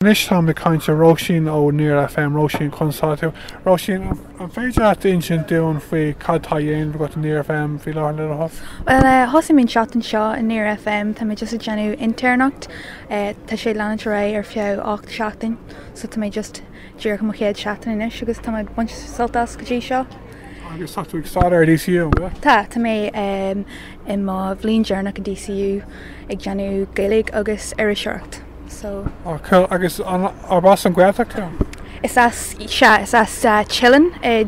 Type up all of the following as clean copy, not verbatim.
Anois táim ag caint le Róisín ó Near FM, Róisín conas tá tú? Róisín, an féidir leat insint dúinn faoi cad tá á dhéanamh agat i Near FM faoi láthair le do thoil? Bhuel, thosaigh mé an tseachtain seo i Near FM, tá mé just ag déanamh intéirneacht, tá sé ag leanúint ar aghaidh ar feadh 8 seachtain, so tá mé just díreach i mo chéad seachtain anois agus tá mé ag baint sult as go dtí seo. Agus tá tú ag staidéar i DCU, an bhfuil? Tá, tá mé i mo bhliain deireanach i DCU ag déanamh Gaeilge agus iriseoireacht. So. Oh cool. Agus an arb as an Ghaeltacht tú? Is as, sea, is as Teileann i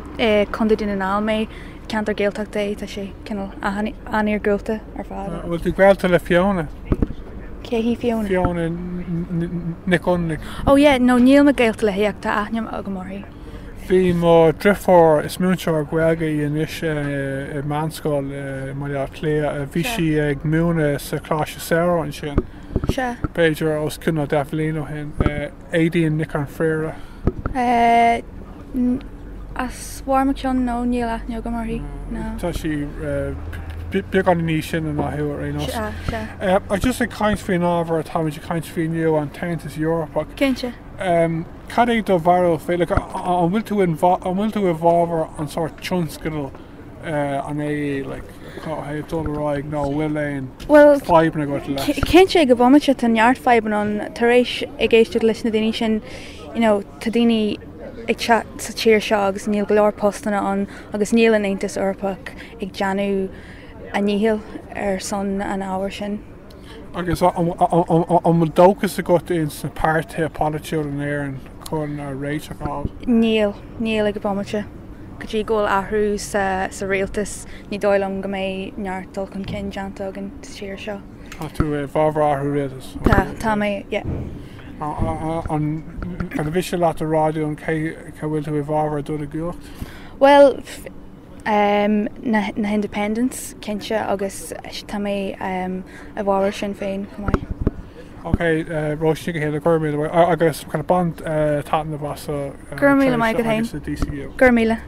Contae Dún na nGall mé. Ceantar Gaeltachta é, tá sé cineál an-iargúlta ar fad. An bhfuil tú gaolta le Fiona? Cé hí Fiona? Fiona Nic Fhionnlaigh. Oh yeah, no níl mé gaolta léi ach tá aithne agam uirthi. Bhí mo dhriofúr, is múinteoir Gaeilge í anois i meánscoil i mBaile Átha Cliath, bhí sí ag múineadh sa Choláiste Samhraidh ansin. Sea. B'fhéidir os cionn 10 bhliain ó shin. Aedín Nic an Phríora. As bharr mo cheann, no, níl aithne agam uirthi, no. Tá sí beagán níos sine ná thú ar aon nós. Sea, sea. Agus just ag caint faoin ábhar atáimid ag caint faoi inniu, an tAontas Eorpach. Cinnte. Cad é do bharúil féin? Like, an bhfuil tú in, an bhfuil tú i bhfabhar an sórt tionscadal an AE, like, ó thaobh dul ar aghaidh nó an bhfuil aon fadhbanna agat leis? Cinnte ag an bhomaite tá neart fadhbanna ann. Tar éis ag éisteacht leis na daoine sin, you know, tá daoine ag teacht sa tír seo agus níl go leor postanna ann agus níl an Aontas Eorpach ag déanamh a ndícheall ar son an ábhair sin. Agus an bhfuil dóchas agat ins na páirtithe polaitiúla in Éirinn chun réiteach a fháil? Níl, níl ag an bomaite. Go dtí go bhfuil athrú sa sa rialtas ní dóigh liom go mbeidh neart dul chun cinn déanta againn sa tír seo. Tá tú i bhfabhar athrú rialtais? Tá, tá mé, yeah. An an mhiste leat a rá dúinn cé cé bhfuil tú i bhfabhar dul i gcumhacht? Bhuel, na na hIndependents, cinnte, agus tá mé i bhfabhar Sinn Féin chomh maith. Ok, Róisín Nic Giolla, go raibh míle maith agus kind of bain taitneamh as Go raibh míle maith agat féin. agus i DCU. Go raibh míle.